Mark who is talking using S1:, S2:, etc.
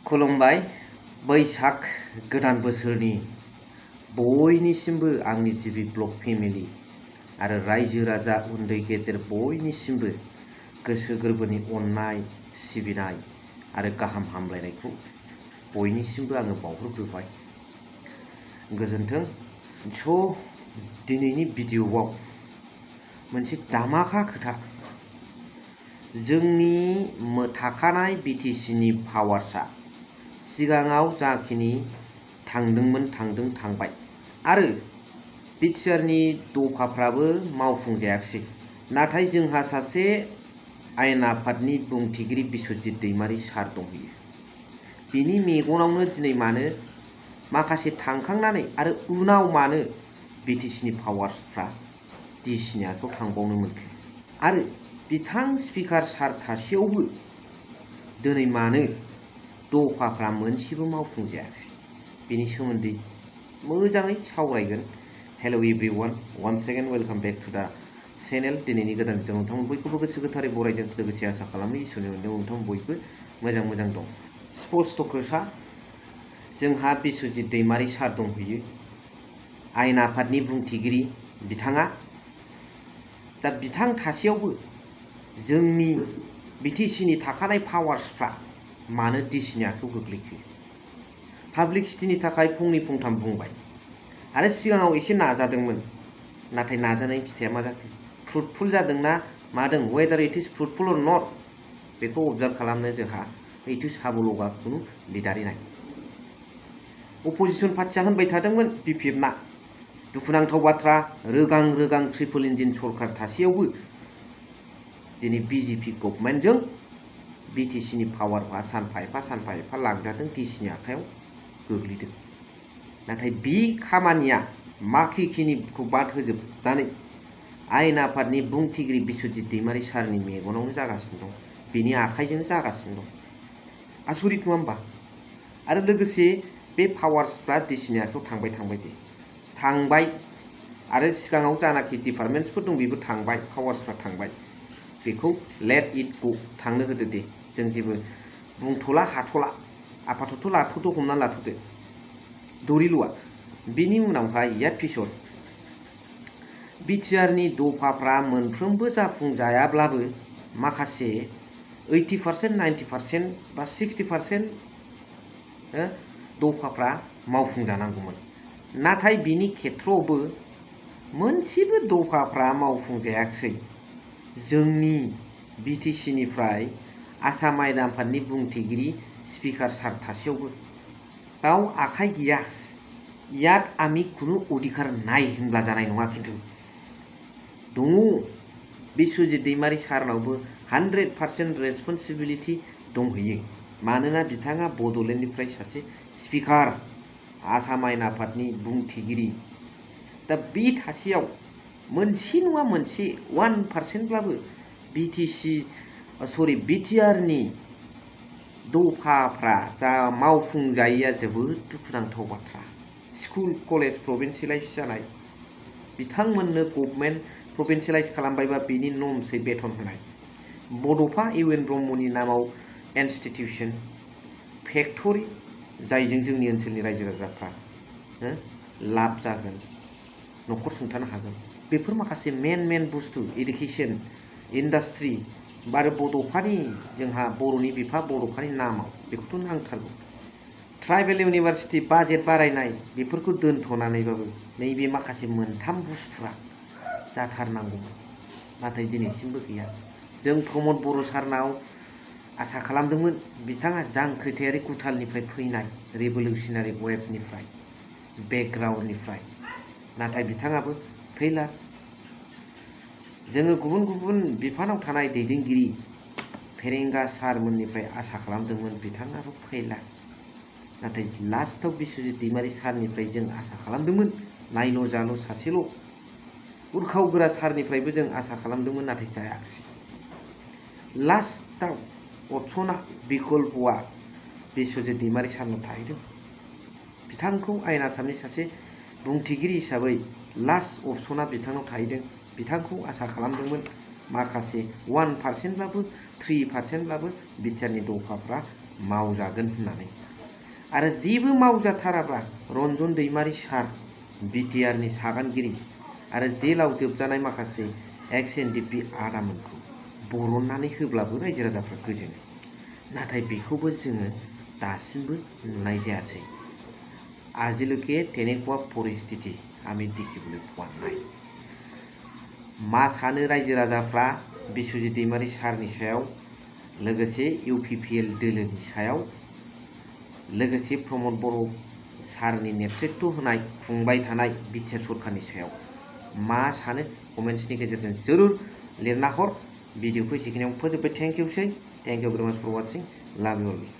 S1: खुलुमबाय बैसाग गोदान बोसोरनि बयनिसिमबो आंनि जिबि ब्लग फेमिलि आरो रायजो राजा उन्दै गेदेर बयनिसिमबो गोसो गोरबोनि अननाय सिबिनाय आरो गाहाम हामलायनायखौ बयनिसिमबो आङो बावहरग्रोबाय। गोजोन्थों। दिनैनि भिडिअ'आव मोनसे दामाखा खोथा, जोंनि थाखानाय बिटिसिनि पावार्सआ सिगाङाव जाखिनि थांबाय आरो बिटिआरनि दफाफ्राबो मावफुंजायाखिसै। नाथाय जोंहा सासे आयेन आफादनि बुंथिगिरि बिस्वजित दैमारि सार दंहैयो। बिनि मेगनावनो दिनै मानो माखासे थांखांनानै आरो उनाव मानो बिटिसिनि पावार्सफ्रा डिसिनि आखायाव थांबावनो मोनखो आरो बिथां स्पिकार सार थासेयावबो दिनै मानो दफाफ्रा मोनसेबो मावफुंजायाखिसै, बेनि सोमोन्दै मोजाङै सावरायगोन। Hello' everyone, once again welcome back to the channel. दिनैनि गोदान भिडिअ नोंथांमोन बयखौबो गोसो गोथारै बरायदों, लोगोसे आसा खालामो इसोरनि अननायाव नोंथांमोन बयबो मोजां दं। स्पष्ट खोथा, जोंहा बिस्वजित दैमारि सार दंहैयो, आयेन आफादनि बुंथिगिरि बिथाङा। दा बिथां थासेयावबो जोंनि बिटिसिनि थाखानाय पावार्सफ्रा मानो डिसिनि आखायाव गोग्लैखो? पाब्लिसिटिनि थाखाय फंनै फंथाम बुंबाय आरो सिगाङाव एसे नाजादोंमोन, नाथाय नाजानायनि फिथाइया मा जाखो? फ्रुटफुल जादोंना मादों? वेदार इट इज फ्रुटफुल अर नट, बेखौ अबजार्भ खालामनो जोंहा ओइथु साबलगा खुनु लिडारि नाय। अपोजिसन पार्टिया होनबाय थादोंमोन बिपिएफना दुखुनांथाव बाथ्रा, रोगां ट्रिपल इन्जिन सरकार थासेयावबो दिनै बिजेपि गभर्नमेन्टजों बिटिसिनि पावारफ्रा सानफा एफा लांजादों, डिसिनि आखायाव गोग्लैदों। नाथाय बे खामानिया माखिखिनिखौ बाद होजोबनानै आयेन आफादनि बुंथिगिरि बिस्वजित दैमारि सारनि मेगनावनो जागासिनो दं, बिनि आखाइजोंनो जागासिनो दं। आसरित नङा होमबा? आरो लोगोसे बे पावार्सफ्रा डिसिनि आखायाव थांबाय आरो सिगाङाव जानाखि डिपार्टमेन्ट्सफोर दं बेबो थांबाय, पावार्सफ्रा थांबाय। बेखौ लेट इट गो, थांनो होदो दे, जों जेबो बुंथ'ला हाथ'ला, आपातत लाथ'दो, हमना लाथ'दो दरिल'आ। बिनि उनावहाय एपिसड बिटिआरनि दफाफ्रा मोनफ्रोमबो जाफुंजायाब्लाबो माखासे 80%, 90% बा 60% दफाफ्रा मावफुंजानांगौमोन। नाथाय बिनि खेथ्रआवबो मोनसेबो दफाफ्रा मावफुंजायाखिसै। जोंनि बिटिसिनिफ्राय आसाम आयेन आफादनि बुंथिगिरि स्पिकार सार थासेयावबो गाव आखाइ गैया। याद आमि खुनु अधिकार नाय होनब्ला जानाय नङा, खिन्थु दङ। बिस्वजित दैमारि सारनावबो 100% रेसपन्सिबिलिटि दंहैयो, मानोना बिथाङा बड'लेण्डनिफ्राय सासे स्पिकार, आसाम आयेन आफादनि बुंथिगिरि। दा बे थासेयाव मोनसे नङा मोनसे 1%ब्लाबो बिटिआरनि दफाफ्रा जा मावफुंजायैया जोबोद दुखुनांथाव बाथ्रा। स्कुल कलेज प्रभिन्सियेलाइज जानाय, बिथांमोननो गभर्नमेन्ट प्रभिन्सियेलाइज खालामबायबा बेनि नर्मसै बेथन होनाय। बड'फा इउएन ब्रह्मनि नामाव इन्सटिटिउसन, फेक्टरि, जायजों जोंनि ओनसोलनि रायजो राजाफ्रा लाब जागोन, न'खर सुंथानो हागोन। बेफोर माखासे मेन बुस्थु, इडुकेसन, इन्डास्ट्रि आरो बड'फानि, जोंहा बर'नि बिफा बड'फानि नामाव बेखौथ' नांथारगौ। ट्राइबेल इउनिभारसिटि बाजेट बारायनाय, बेफोरखौ दोनथ'नानैबाबो नैबे माखासे मोनथाम बुस्थुआ जाथारनांगौमोन, नाथाय दिनैसिमबो गैया। जों प्रमद बर' सारनाव आसा खालामदोंमोन, बिथाङा जांख्रिथायारि गुथालनिफ्राय फैनाय रिभलिउसनारि वेभनिफ्राय, बेकग्राउन्डनिफ्राय, नाथाय बिथाङाबो फैला। जोङो गुबुन बिफानाव थानाय दैदेनगिरि फेरेंगा सारमोननिफ्राय आसा खालामदोंमोन, बिथाङाबो फैला। नाथाय लास्टआव बिस्वजित दैमारि सारनिफ्राय जों आसा खालामदोंमोन, नायल' जाल' सासेल' उरखाव गोरा सारनिफ्रायबो जों आसा खालामदोंमोन, नाथाय जायाखिसै। लास्टआव अपसना, बिकल्पआ बिस्वजित दैमारि सारनाव थाहैदों। बिथांखौ आयेन आसामनि सासे बुंथिगिरि हिसाबै लास्ट अपसना बिथांनाव थाहैदों। बिथांखौ आसा खालामदोंमोन माखासे 1%ब्लाबो 3%ब्लाबो बिटिआरनि दफाफ्रा मावजागोन होननानै आरो जेबो मावजाथाराब्ला रन्जन दैमारि सार बिटिआरनि सागानगिरि आरो जेलाव जोबजानाय माखासे एक्स एनडिपि आदामोनखौ बरननानै होब्लाबो रायजो राजाफ्रा गोजोनो। नाथाय बेखौबो जोङो दासिमबो नुनाय जायासै। आजिलके तेनेकुवा परिस्थिति आमी देখিবলৈ পোৱা নাই। मा सानो रायजो राजाफ्रा बिस्वजित दैमारि सारनि सायाव लोगोसे इउपिपिएल दोलोनि सायाव लोगोसे प्रमद बर' सारनि नेतृत्व होनाय खुंबाय थानाय बिटिआर सरकारनि सायाव मा सानो कमेन्ट्सनि गेजेरजों जरुर लिरना हर। भिडिअखौ एसेखिनियाव फोजोबबाय। थेंक इउ भेरि माच फर वाचिं। लाभ इउ अल।